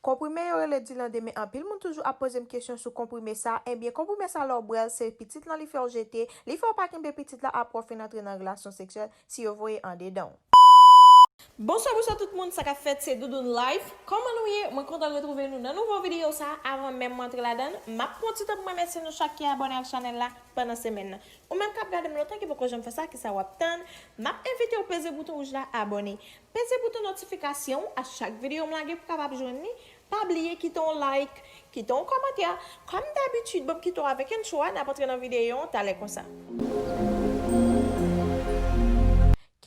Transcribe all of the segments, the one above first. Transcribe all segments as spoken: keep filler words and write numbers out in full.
Konprime yo rele Dilandemen, anpil moun toujou ap poze m kesyon sou konprime sa. Ebyen, konprime sa lè w bwè l, se pitit lan li fè w jete, li fè w pa kenbe pitit la apre w fin antre nan relasyon seksyèl, si yo voye andedan w. Bonswa, bonswa tout moun, sa k ap fèt, se Doudoune Life. Kòman nou ye? Mwen kontan retwouve nou nan nouvo videyo sa. Avan menm mwen antre ladan l, m ap pran ti tan pou m remèsye nou chak ki abòne ak chanèl la pandan semèn nan. Ou menm k ap gade m lontan ki poko janm fè sa, kisa w ap tann? M ap envite w peze bouton wouj la, abòne. Peze bouton notifikasyon a chak videyo m lage pou w kapab jwenn li. Pa bliye kite yon like, kite yon kòmantè. Kòm dabitid, ban m kite w avèk entwo a, n ap antre nan videyo an talè konsa.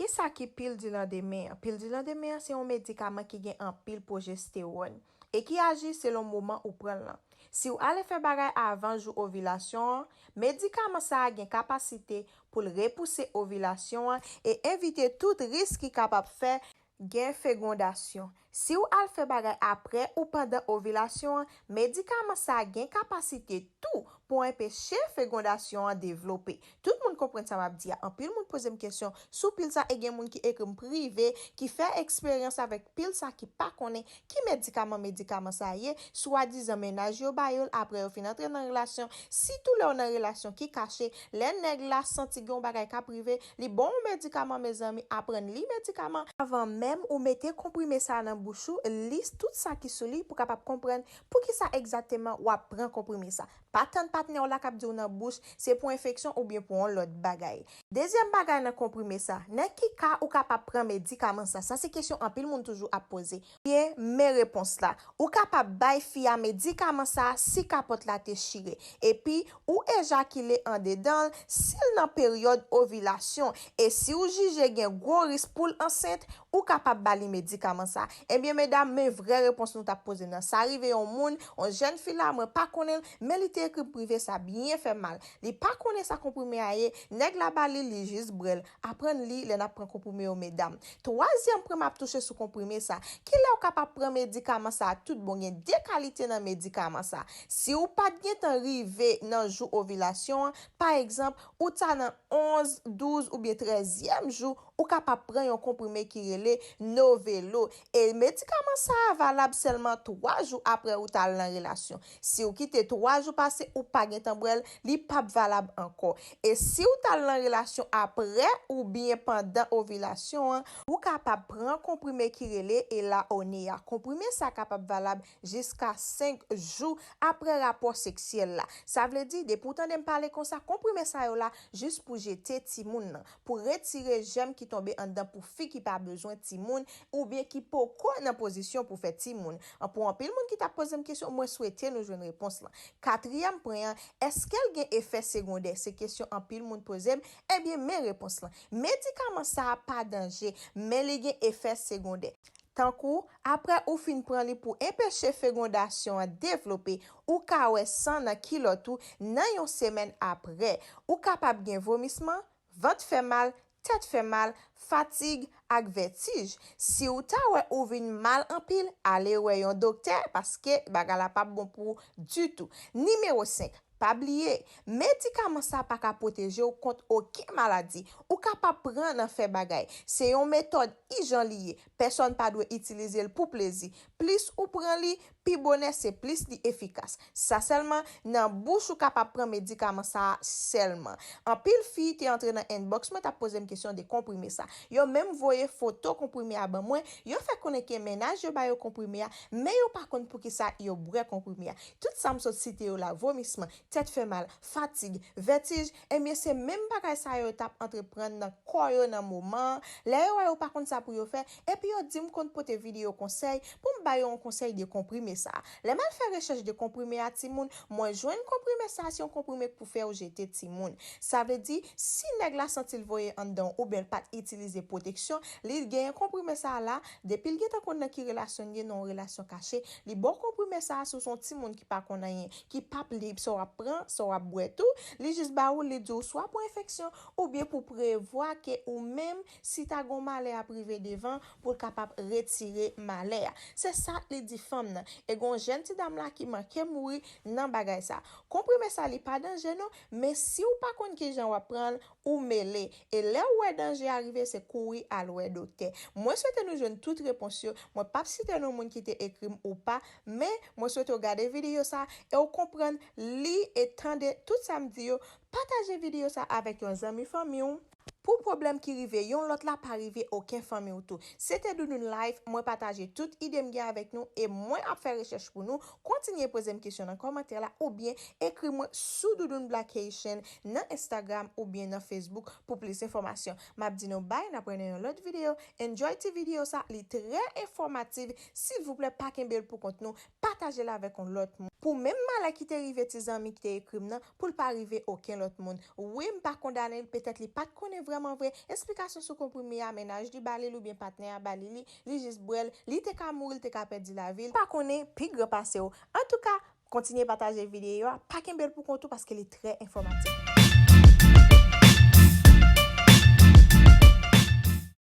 Kisa ki pil Dilandemen an? Pil Dilandemen an se yon medikaman ki gen anpil pwojestewòn e ki aji selon moman ou pran l lan. Si w ale fè bagay avan jou ovilasyon an, medikaman sa a gen kapasite pou l repouse ovilasyon an e evite tout risk ki kapab fè gen fegondasyon. Si w al fè bagay apre ou pandan ovilasyon an, medikaman sa a gen kapasite tou pou anpeche fegondasyon an devlope. Tout moun konprann sa m ap di a. Anpil moun poze m kesyon sou pil sa e gen moun ki ekri m prive, ki fè eksperyans avèk pil sa, ki pa konnen ki medikaman medikaman sa ye, swadizan mennaj yo ba yo l apre yo fin antre nan relasyon. Sitou lè w nan relasyon ki kache, lè nèg la santi gen yon bagay k ap rive, li ba w yon medikaman, mezanmi, aprann li medikaman. Avan menm ou mete konprime sa nan bouch ou, li tout sa ki sou li pou kapab konprann poukisa egzakteman w ap pran konprime sa. Pa tann patnè w la k ap di w nan bouch se pou enfeksyon oubyen pou yon lòt bagay. Dezyèm bagay nan konprime sa, nan ki ka ou kapab pran medikaman sa? Sa se kesyon anpil moun toujou ap poze. Ebyen, men repons la. Ou kapab bay fi a medikaman sa a si kapòt la te chire. Epi, ou ejakile andedan l si l nan peryòd ovilasyon. E si w jije gen gwo risk pou l ansent, ou kapab ba li medikaman sa. Ebyen, medam, men vrè repons nou t ap poze nan. Sa rive yon moun, yon jèn fi la, mwen pa konnen l, men li te ekri m prive, sa byen fè m mal. Li pa konnen sa konprime a ye, nèg la ba li, li jis bwè l. Aprann li lè n ap pran konprime yo, medam. Twazyèm pwen m ap touche sou konprime sa. Kilè w kapab pran medikaman sa a tout bon? Gen de kalite nan medikaman sa. Si w pa t gentan rive nan jou ovilasyon an, pa egzanp, ou ta nan onz, douz oubyen trèzyèm jou, ou kapab pran yon konprime ki rele Novelo. E medikaman sa a valab sèlman twa jou apre ou t al nan relasyon. Si w kite twa jou pase, ou pa gentan bwè l, li p ap valab ankò. E si w t al nan relasyon apre oubyen pandan ovilasyon an, ou kapab pran konprime ki rele Elaone a. Konprime sa kapab valab jiska senk jou apre rapò seksyèl la. Sa vle di, depi w tande m pale konsa, konprime sa yo la jis pou jete timoun nan, pou retire jèm ki tonbe anndan pou fi ki pa bezwen timoun oubyen ki poko nan pozisyon pou fè timoun. An, pou anpil moun ki t ap poze m kesyon, mwen swete nou jwenn repons lan. Katriyèm pwen an, èske l gen efè segondè? Se kesyon anpil moun poze m. Ebyen, men repons lan. Medikaman sa a pa danje, men li gen efè segondè. Tankou, apre ou fin pran li pou enpeche fegondasyon an devlope, ou ka wè san nan kilòt ou nan yon semèn apre. Ou kapab gen vomisman, vant fè mal, tèt fè mal, fatig ak vètij. Si w ta wè ou vin mal anpil, ale wè yon doktè, paske bagay la p ap bon pou ou ditou. Nimewo senk, pa bliye, medikaman sa pa ka pwoteje w kont okenn maladi. Ou kapab pran nan fè bagay. Se yon metòd ijan li ye. Pèsòn pa dwe itilize l pou plezi. Plis ou pran li, pi bonè se plis li efikas. Sa sèlman, nan bouch ou kapab pran medikaman sa a sèlman. Anpil fi te antre nan inbox mwen, t ap poze m kesyon de konprime sa. Yo menm voye foto konprime a ban mwen, yo fè konnen ke mennaj yo ba yo konprime a, men yo pa konn poukisa yo bwè konprime a. Tout sa m sot site yo la, vomisman, tèt fè mal, fatig, vètij, ebyen se menm bagay sa yo t ap antreprann nan kò yo nan moman an. Lè yo wè yo pa konn sa pou yo fè, epi yo di m konn pote videyo konsèy pou m ba yo yon konsèy de konprime sa a. Lè m al fè rechèch de konprime a, timoun, mwen jwenn konprime sa a se yon konprime k pou fè w jete timoun. Sa vle di, si nèg la santi l voye anndan w oubyen l pa t itilize pwoteksyon, li genyen konprime sa a la, depi l gentan konn nan ki relasyon l ye, nan yon relasyon kache, li ba w konprime sa a si w se yon timoun ki pa konn anyen, ki p ap lib sa w ap pran, sa w ap bwè tou, li jis ba ou l, li di w swa pou enfeksyon oubyen pou prevwa ke ou menm, si ta gen yon malè ap rive devan, pou l kapab retire malè a. Se sa li di fanm nan. E gen yon jèn ti dam la ki manke mouri nan bagay sa. Konprime sa, li pa danje non, men si w pa konn kijan w ap pran l, ou mele. E lè w wè danje a rive, se kouri al wè doktè. Mwen swete nou jwenn tout repons yo. Mwen p ap site non moun ki te ekri m ou pa, men mwen swete w gade videyo sa e w konprann, li e tande tout sa m di yo. Pataje videyo sa avèk yon zanmi fanmi w. Pou pwoblèm ki rive yon lòt la pa rive okenn fanmi w tou. Se te Doudoune Life, mwen pataje tout ide m gen avèk nou e mwen ap fè rechèch pou nou. Kontinye poze m kesyon nan kòmantè la oubyen ekri mwen sou Doudoune Black Haitian nan Instagram oubyen nan Facebook pou plis enfòmasyon. M ap di nou bye, n ap wè nan yon lòt videyo. Enjoy ti videyo sa, li trè enfòmatif. Silvouplè, pa kenbe l pou kont nou, pataje l avèk yon lòt moun. Pou menm malè ki te rive ti zanmi ki te ekri m nan, pou l pa rive okenn lòt moun. Wi, m pa kondane l, petèt li pa t konnen vrèman vre. Esplikasyon sou konprime a, mennaj li ba li l oubyen patnè a ba li li, li jis bwè l, li te ka mouri, li te ka pèdi lavi l. Pa konnen, pi gran pase w. Antouka, kontinye pataje videyo a, pa kenbe l pou kont ou paske li trè enfòmatif.